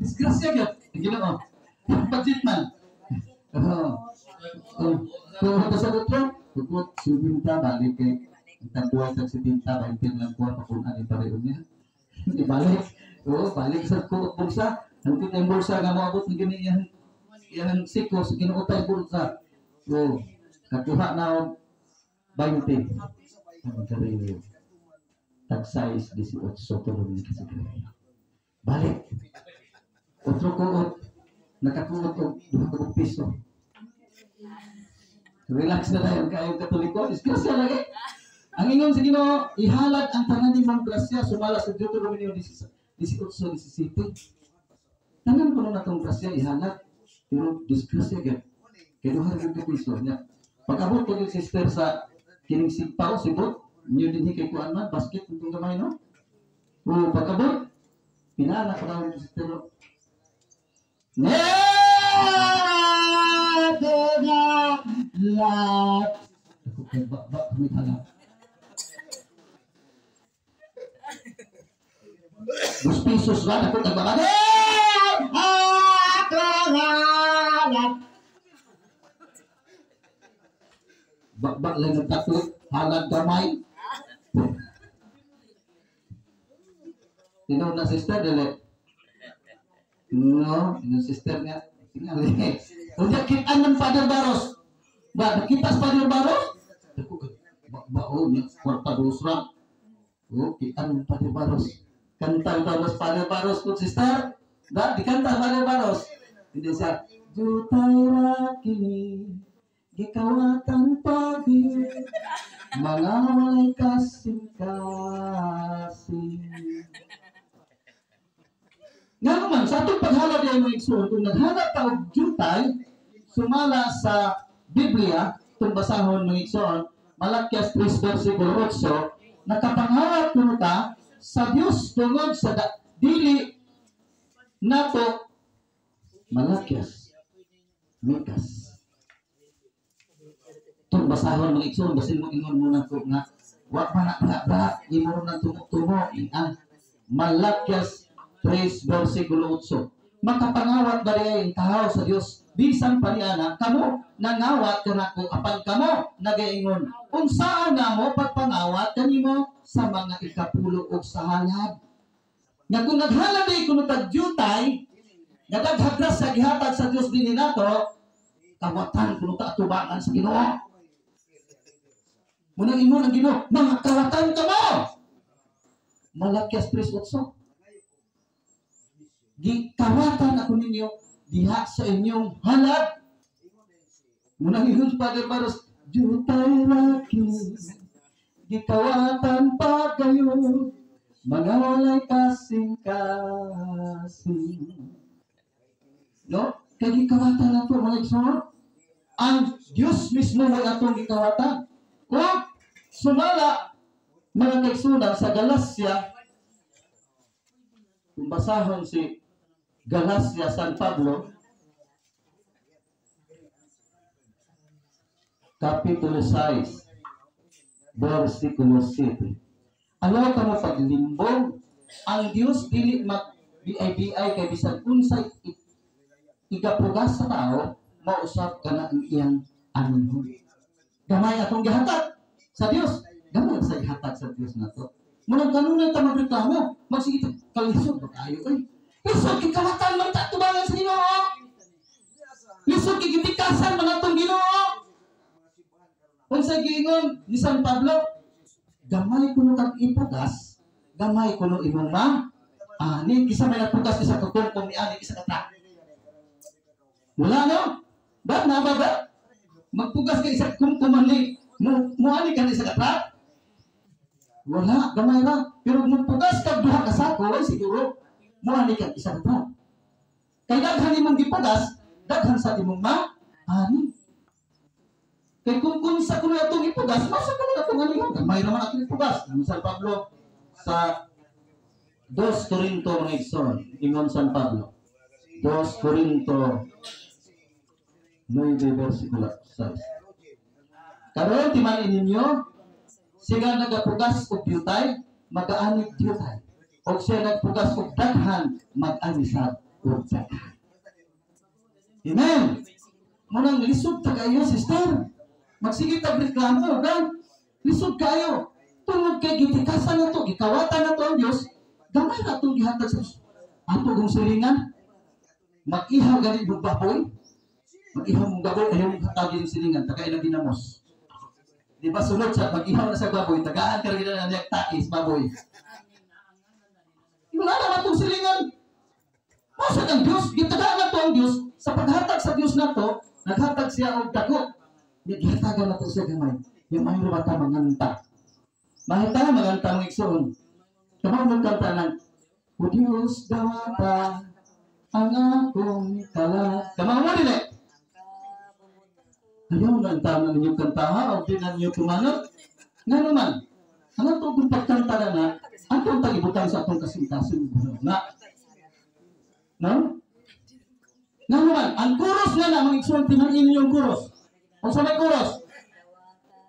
Disgrasya gyud. Ginoo. Budget man. Oo. Oh. Kung sa otro, tukot 50 balik kay tagbuhay sa 70 20 lang kuha pakunan ni pareho niya. Ibalik. Oo, balik sa kuot bulsa. Ang kitang bulsa nga moabot ng gini iyang iyang siko sa kinuutay bulsa. Oo. Kakuha na og 20. Ang kariyo. Tag size 18 tulong ni kasi. Balik. Otro kuot. Nakakuot og 2 piso. Relax na tayo kayo Katoliko. Disgrasya lagi. Ang ingon sa Ginoo, ihalad ang tanan nimong grasya sumala sa Deuteronomio 18, 17. Tanan kuno natong grasya ihalad pero disgrasya gyud. Kay duha ra ka piso nya. Pag-abot ko sister sa kining sigpaw sibot, niyo dinhi kay kuan man basket itong gamay no. O pag-abot pinana ko na sister. Lat. Ako kay ba ba kami hala. 2 pesos lang ako nagbabag. Bakbak lang ng tatlo, halad gamay. Tinood na sister, dili. No, yung sister nga. Tingali. Unya kitaan ng Father Barros. Ba, nakita sa Father Barros? Ba, oh, niya, kwarta dos ra. Oh, kitaan ng Father Barros. Kanta Barros, Father Barros kung sister. Ba, di kanta Father Barros. Hindi siya, Jutay rakini, gikawatan pagi, mga walay kasing-kasing. Nga naman, sa atong paghalad ay mga igsoon, kung naghalad ta og jutay, sumala sa Biblia, itong basahon mga igsoon, Malakias 3 versikulo 8, nakapangawat kuno ta sa Dios tungod sa dili nato Malakias, Mikas. Itong basahon mga igsoon, basin mo ingon muna ko nga, wa pa na bra bra, imo nang tumo-tumo, ang Malakias 3 versikulo 8. Makapangawat ba diay ang tahaw sa Dios bisan pa niana kamo nangawat kanako apan kamo nagaingon unsaon namo pagpangawat kanimo sa mga ikapulo og sa halad. Nga kung naghalad ay kuno tag jutay nga daghang grasya gihatag sa Dios dinhi nato, kawatan kuno ta atubangan sa Ginoo. Munang ingon ang Ginoo, mga kawatan kamo. Malakias 3:8. Gikawatan ako ninyo diha sa inyong halad. Munang ingon Father Barros, jutay raki, gikawatan pa kayo, mga walay kasing-kasing. No? Kaya gikawatan na ito, mga igsoon. Ang Diyos mismo may atong gikawatan. Kung sumala, mga kaigsunan, sa Galacia, kung basahon si Galacia San Pablo, Kapitulo 6, versikulo 7. Ayaw ka mo paglimbong, ang Diyos dili mag BIBI kay bisan unsay igapugas sa tao, mausap ka na ang iyang anihon. Gamay atong gihatag sa Diyos. Gamay sa gihatag sa Diyos na to. Munang kanunay ta magreklamo, magsige ta kalisod ba kayo oy. Lisod kikawatan man ta tubangan sa Ginoo. Lisod kigitikasan man atong Ginoo. Unsa giingon ni San Pablo? Gamay kuno kag ipugas, gamay kuno imong ma. Ani kisa may nagpugas isa ka kungkong ni ani isa ka truck. Wala no? Ba na ba ba? Magpugas ka isa kungkong man ni mo ani ka ni isa ka truck? Wala, gamay ra. Pero magpugas kag duha ka sako, ay siguro mo ani kag isa ka truck. Kay daghan imong gipugas, daghan sa imong ma ani. Kay kung sa kuno atong ipugas, masa kuno atong ani, gamay ra man atong ipugas. Ang San Pablo sa 2 Corinto mga igsoon, ingon San Pablo. 2 Corinto 9 versikulo 6. Karon timan ninyo, siya nagapugas og dyutay, magaanib dyutay. Og siya nagpugas og daghan, mag-ani sad Ug daghan. Amen. Munang lisod ta kayo, sister. Magsige tag reklamo, gan. Lisod kayo. Tungod kay gitikasan na to, gikawatan na to ang Dios, gamay na itong gihatag sa Diyos. Ato kong silingan, mag-ihaw gani mong baboy, mag-ihaw mong baboy, ayaw mong hatagin silingan, tagain ang ginamos. Di ba sunod sa mag-ihaw na sa baboy, tagaan ka rin na niya tais baboy. Wala na atong silingan. Masa ang Diyos, gitagaan na to ang Diyos, sa paghatag sa Diyos na to, naghatag siya og dako. Gihatagan na to siya gamay. Yung may bata manganta. Mahita manganta mga igsoon. Kamo mong kanta ng "O Diyos, dawata ang akong kalag." Kamo mo dili. Ayaw na ang tama ninyo kantaha o di na ninyo tumanot. Nga naman, ang atong kung pagkanta na na, ang atong tagibutang sa atong kasing-kasing na. No? Nga naman, ang kuros nga na, mga igsoon, tinain ninyong kuros. Kung sa may kuros,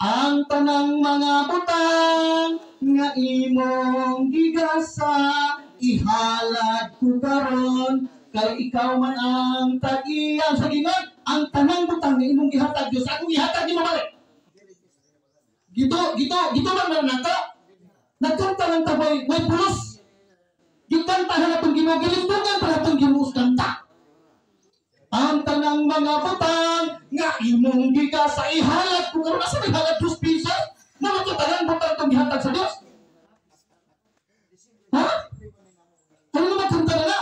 "Ang tanang mga butang nga imong gigasa, ihalad ko karon kay ikaw man ang tag-iya." Sa gingon, ang tanang butang nga imong gihatag, Dios, akong gihatag nimo balik. Gito, gito, gito lang man nato. Nagkanta lang ta may pulos. Gikantahan atong Ginoo, gilindungan pa atong Ginoo kanta. "Ang tanang mga butang nga imong gigasa, ihalad ko karon." Asa may halad 2 pesos? Mga to tanang butang tong gihatag sa Dios. Ha? Ano naman kanta na na?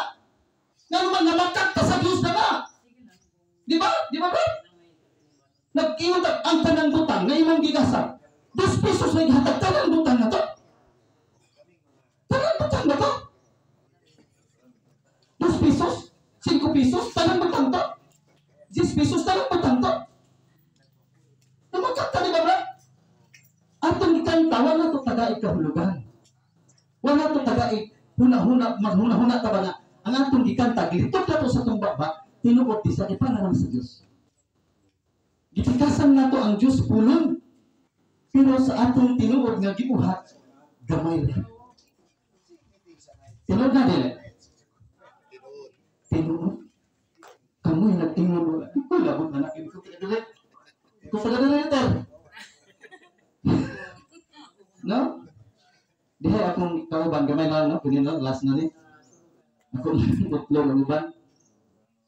Nga naman namakanta sa Dios na ba? Di ba? Di ba ba? Nag-ingon ta, "Ang tanang butang nga imong gigasa." 2 pesos na gihatag, tanang butang na to. Tanang butang na to. 2 pesos, 5 pesos, tanang butang to. 10 pesos, tanang butang to. Namakanta, di ba ba? Atong ikanta, wala to tagai kahulugan. Wala to tagai huna-huna, maghuna-huna ta ba nga ang atong gikanta, gilitok na to sa atong baba, tinuod di sa ipara lang sa Diyos. Gitikasan nato ang Diyos pulong. Pero sa atong tinuod nga gibuhat, gamay ra. Tinuod na dili? Tinuod. Kamoy nag-ingon mo, ikaw labot na nakin ko taga-dili. Ikaw taga-dili, ter. No? Dihay akong kauban, gamay lang, no? Kunin lang, last na ni. Ako utlong ang uban.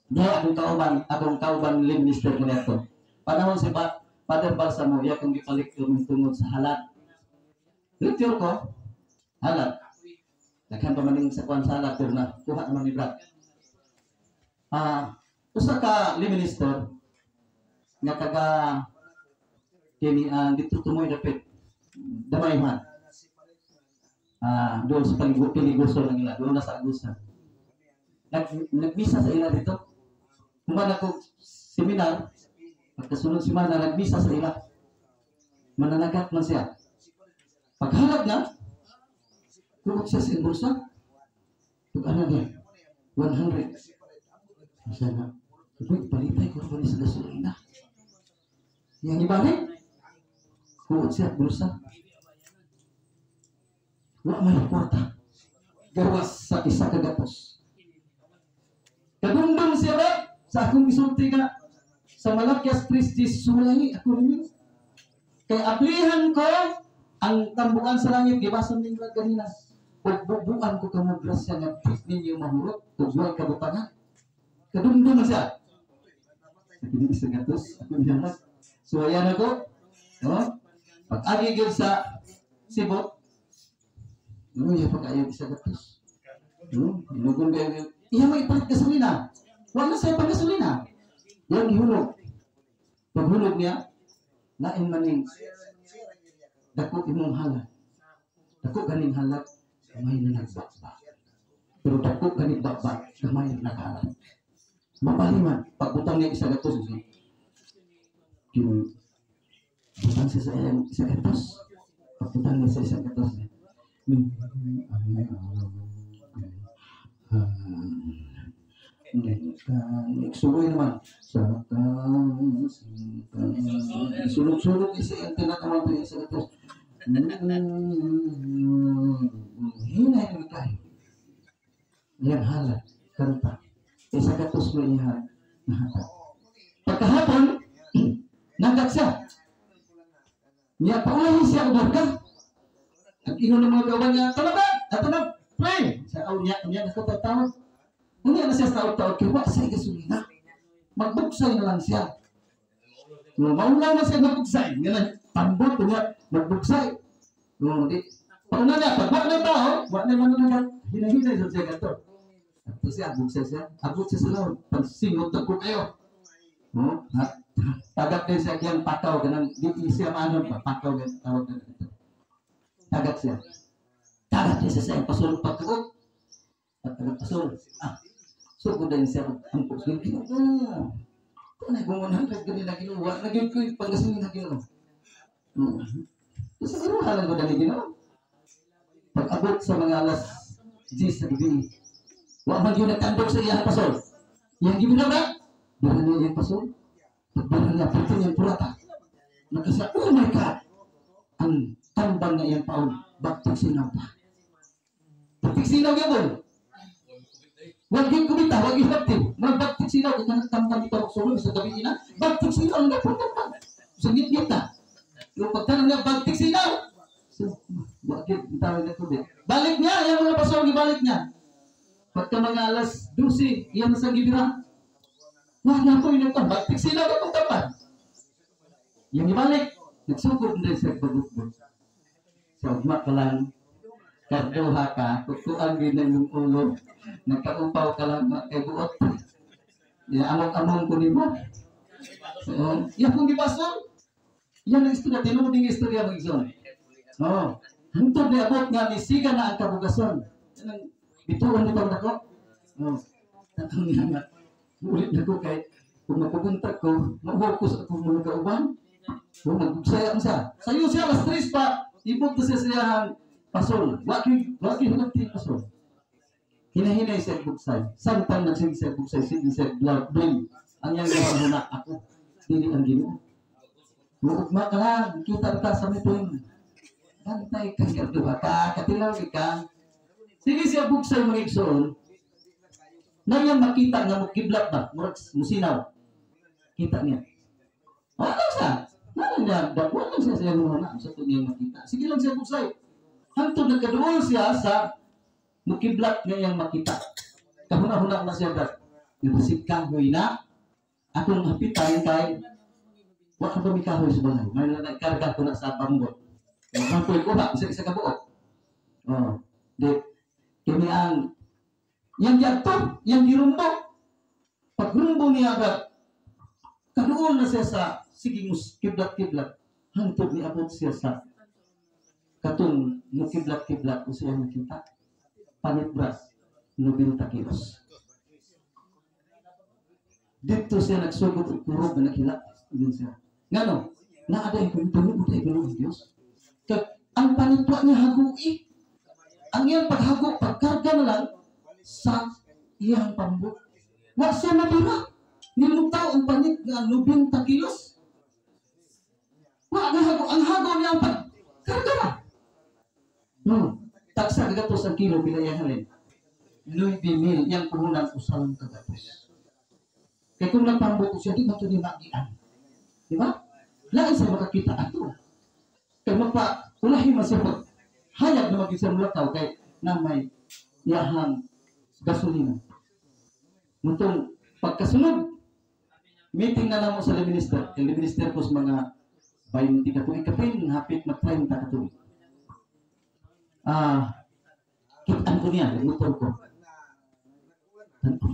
Dihay akong kauban lay minister ko neto. Panahon si ba, Father Balsamo, iya kong gipalik tungod sa halad. Lecture ko, halad. Daghan pa man sa kuan sa halad, pero na kuha naman ni Brad. Usa ka lay minister nga taga kini ang dito tumoy dapit Damayman. Doon sa Paliguso lang ila, doon na sa Agusan. Nagmisa sa ila dito. Human ako seminar, pagkasunod semana nagmisa sa ila. Mananagat man siya. Paghalad na, kuot siya sa bulsa. Pag ano niya, 100. Sana, uy, palitay ko rin sa gasolina. Yang ibalik, kuot siya bulsa. Wa may kwarta. Gawas sa isa ka gatos. Kadumdum siya ba? Sa akong isulti nga, sa Malakias 3:10, sulay ako ninyo. Kay ablihan ko ang tambuan sa langit, gibasa ninyo ganina. Ug bubuan ko kamo grasya nga di ninyo mahurot, ug way kabutangan. Kadumdum siya. Hindi isa gatos, ako niya. So ayan ako. No? Pag agi gyud sa sibot, no, iya pag ayaw isa gatos. No, inugon kayo. Iya may ipalit gasolina. Wala siya pang gasolina. Yang gihulog. Paghulog niya, lain maning dako imong halad. Dako ganing halad, gamay na nagbakba. Pero dako ganing bakba, gamay na naghalad. Mabali man, pagbutang niya isa gatos, yung butang siya sa iyang isa gatos. Pagbutang niya sa isa gatos niya. Sulog naman sa sulog-sulog isa yung tinatawag ko isa gatos. Hinay naman tayo. Yan halad, kanta. Isa ka tuslo iya nahatag. Pagkahapon, nanggat siya. Niya, paulahin siya og barka. Ang ingon ng mga kauban niya, "Talaga, ato na, pray." Sa aw niya, niya nakatawag. Unya na siya sa taod-taod, kay wa siya gasolina. Magbugsay na lang siya. No, maulaw na siya magbugsay. Nga na, tambot niya, magbugsay. No, di, pauna niya, pag wa na tao, wa na man na hinahinay sa siya ganito. Ato siya, bugsay siya. Abot siya sa laon. Pagsingot na ko kayo. No? Ha? Tagak din siya kiyang pakaw, ganang di siya maano ba, pakaw gan tawag na ito. Tagak siya. Tagak din siya sa iyang pasol pagkaot. At tagak pasol. Ah, so ko din siya ang puso. Ginoo. Kung na kung 100 gani na Ginoo, wa na gyud ko panggasolina, Ginoo. So siguro halang ko dali, Ginoo. Pag abot sa mga alas 10 sa gabi, wa man gyud nagtandog sa iyang pasol. Iyang gibila ba? Bira niya iyang pasol. Pagbira niya, pito niyang purata. Nagkasa, oh my God! Ang tambang nga iyang paon, baktik sinaw pa. Baktik sinaw gyapon. Wag yung kumita, wag yung hapti. Magbaktik sinaw, kung kanang tambang dito ako sulod sa gabi ina, baktik sinaw, ang gapon tambang. Sa ngit na. Yung pagtanong niya, baktik sinaw. So, wag yung tawag na tubig. Balik niya, yung mga pasol, ibalik niya. Pagka mga alas 12, iyan sa gibira. Wah, na po yung nagtambak. Baktik sinaw akong tambang. Yung ibalik, nagsugod na siya bagugbog. Sa ugma ka lang, karduha ka, kukuan gid na imong ulo, nagkaupaw ka lang kay buot. Ya, among-among ko nimo. So, iya kong gibasol. Yan ang istorya, tinuod ning istorya, mga igsoon. Oh, hangtod ni abot nga nisiga na ang kabugason. Yan ang bituon nito nako. Oh, tatong niya nga. Ulit na ko kay kung mapupunta ko, ma-focus ako mga kauban. Kung magbugsaya ang siya. Sayo siya, alas 3 pa, ibog to siya siyahang pasol. Waki, waki hulagti pasol. Hinahinay siya bugsay. Samtang nagsige siya bugsay, sige siya blame. Ang iyang gahuna ako, dili ang Ginoo. Muugma ka lang, kita ka sa meeting. Bantay ka, garduha ka, katilaw ka. Sige siya bugsay, mga igsoon. Na niya makita nga mo kiblat ba, murag musinaw. Kita niya. Wala lang siya. Wala niya, wala lang siya sa iyang na sa niya makita. Sige lang siya bugsay. Hangtod nagkaduol siya sa mukiblat nga iyang makita. Kahuna-huna na siya ba? Yung basig kahoy na, akong hapitan kay wa ka ba may kahoy sa balay. May nagkarga ko na sa pambot. Kapoy ko ba? Isa isa ka buok. Oh, di kini ang yang giadto, yang girumbo. Pagrumbo niya ba, kaduol na siya sa sige mus kiblat-kiblat. Hangtod ni abot siya sa katong mukiblat-kiblat ko siya nakita. Panit bras, 90 kilos. Dito siya nagsugod og kurog na naghila. Ingon siya. Ngano? Naa day kung tinuod ay kuno ang Dios. Kag ang panitwa niya hagui. Ang iyang paghago, pagkarga na lang sa iyang pambot. Wa siya mabira. Nimutaw ang panit nga 90 kilos. Wa na hago. Ang hago niya ang pagkarga na. No. Tagsa kagatos ang kilo pila iyang halin. 9 mil iyang puhunan usa lang kagatos. Kaya kung nagpambot siya, di ba ito ni magian? Di ba? Lain sa makakita ato. Kaya magpa, ulahin man siya pag hayag na maging siya mulakaw kay na may iyahang gasolina. Mutong pagkasunod, meeting na namo sa minister. Kay minister ko sa mga 20 ka tuig kapin, hapit mag 30 ka tuig. Ah, kitaan ko niya, motor ko. Tan-aw,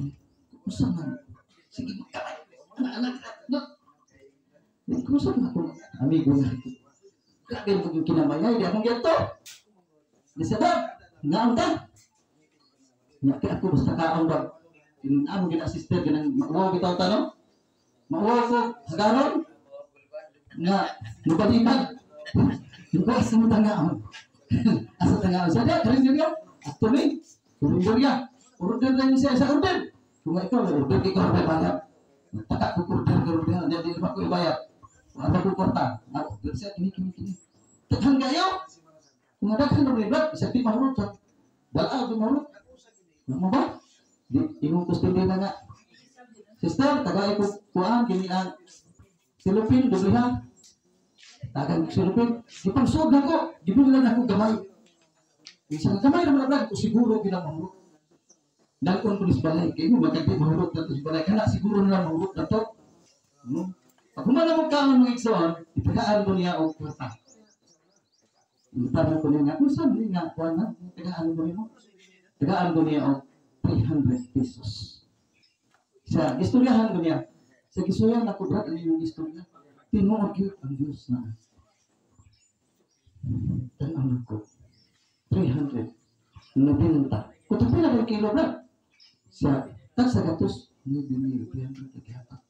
usa man. Sige, magkamay. Anak, anak, anak. Kumusta man ako, amigo nga. Grabe mo yung kinamayay, di akong ganito. Di sa ba? Ngaon ta? Nya kay ako basta kaon ba? Amo gina sister ganang mauwaw bitaw ta, no? Mauwaw ko hagaron nga mubalibag. Yung asa mo tangaon. Asa tangaon sa dia, karin dia. Ato ni, order ya. Order na yun siya sa order. Kung ikaw order ikaw may bayad. Taka ko order ka order, dia di ko ibayad. Wala ko kwarta. Na order siya kini kini kini. Daghan kayo. Kung daghan na may blood, isa di mahurot. Wala di mahurot. Mo ba? Di, imong customer na nga. "Sister, tagay ko kuan kini ang silupin, doble ha." Tagang silupin, di pang na ko, gibulan ako gamay. Minsan gamay naman na ko siguro ginamahurot. Dalkon ko ni balay, kay mo magkadi mahurot na to sa balay. Kana siguro na lang mahurot na to. No? Pag humana mo kaon, mga igsoon, itagaan ko niya og kwarta. Itanong ko niya nga, kung saan niya nga, kuan na, tagaan ko niya mo. Tagaan ko niya og 300 pesos. Sa istoryahan ko niya, sa gistoryahan ako, "Brad, ano yung istorya?" Tinuod gyud ang Diyos na. Tan-aw ko. 300. Nabinta. Kung pila ba kilo, brad? Sa tag sa gatos, 9,000, 300 nagyapak.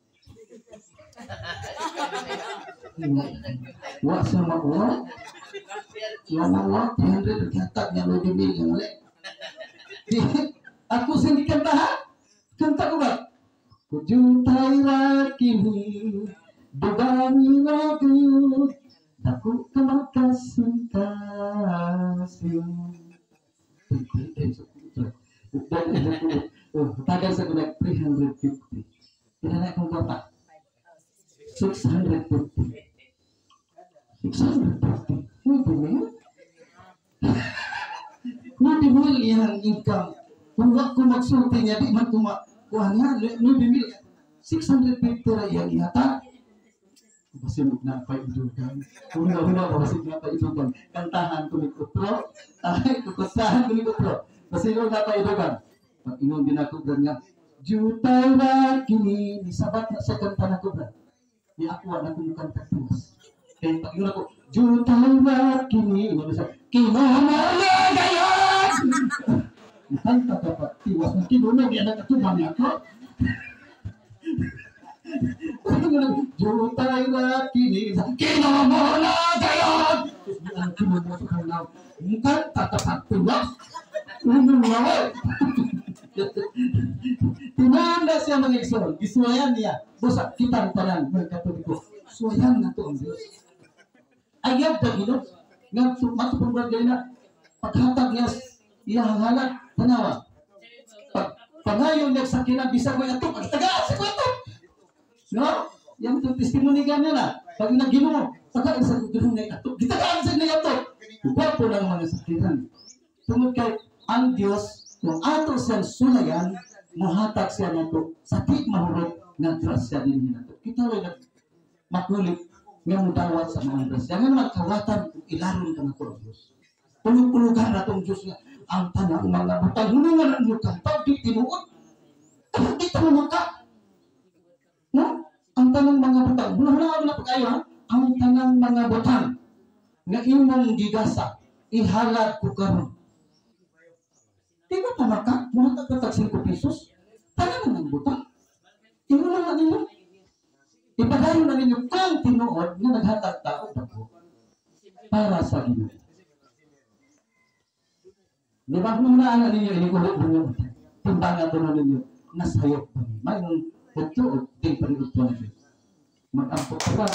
Wa sa makuha. Wa makuha, 300 nagyatag niya, 9,000 yung mali. Ako sa hindi kanta ha? Kanta ko ba? Kujutay ra kini, dugangi ra gyud, dako ka makasing-kasing. Tagal sa kunak 350. Pila na akong kwarta? 650. 650. Hindi mo yun? Hindi mo iyang income. Kung wa ko magsulti niya, di man ko makuha niya, 9,000. 650 ra iyang ihatag. Basin og na pa idugang. Una-una, basin na pa idugang. Kantahan ko ni Kutro. Ay, kukusahan ko ni Kutro. Basin og na pa idugang. Pag ingon din ako, brad, nga, Jutay ra kini, nisabat na sa kanta na ko, brad. Ni ako, wala ko kanta tiwas. Kaya pag ingon ako, Jutay ra kini, ingon siya, Kinuno na gayon! Kanta ka pa, tiwas ng kinuno, di anak atubang niya ako. Jutay ra kini, kinuno na gayon! Ang kinuno sa kanaw, kanta ka pa, tiwas. Uno na, tinanda siya, mga igsoon, gisuwayan niya. Busa, kitang tanan, mga Katoliko, suwayan na to ang Diyos. Ayag da Ginoo. Nga matupong gani na, paghatag niya, iyang halat, tanawa. Pag pangayon niya sa kinang, bisa ko ato, pagtagaan sa ko ato. No? Yang itong testimony ganyan na. Pag nag-Ginoo, tagaan sa Ginoo na ato, gitagaan sa niya ato. Gwapo ng mga sakiran. Tungod kay ang Diyos, kung ato siyang sulayan, muhatag siya nato sa di mahurot nga grasya din nato. Kita rin nag makulit nga mudawat sa mga grasya. Nga naman kawatan kung ilaron ka nato ang Diyos. Pulog-pulugan na itong Diyos nga ang tanang mga butang hunungan ang inyong kantag, di tinuod. Di tinuod ka. No? Ang tanang mga butang, hunungan na pag-ayo ha? Ang tanang mga butang nga imong gigasa, ihalad ko karon. Di ba tama ka? Muhatag ka tag 5 pesos? Tanan ng butang. Imo na ninyo. Ipadayon na ninyo kung tinuod nga naghatag tao dako para sa Ginoo. Di ba kung na ninyo inikuhod ninyo timbangan to ninyo nasayop pa ni. May mong udto o di pa rin udto ninyo. Mag-ampo pa ba?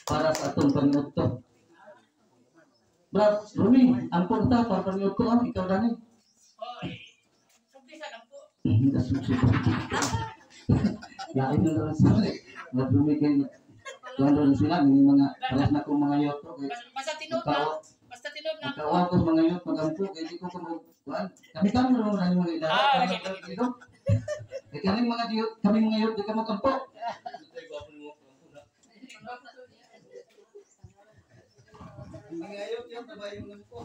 Para sa atong paniudto. Brad, Rumi, ampo ta para paniudto ang ikaw dani. Hindi ka suksok. Lain na lang sila. Brad Rumi kay kuan rin sila yung mga pares na kong mga yoto kay Basta tinuod na. Basta tinuod na. Magkawa ko mga yot magampo kay di ko kuan. Kami kami ro na yung mga idara. Ah, lagi, lagi. Kay kami mga yot, kami mga yot di ka magampo. Mga yot yan tabayong ngampo.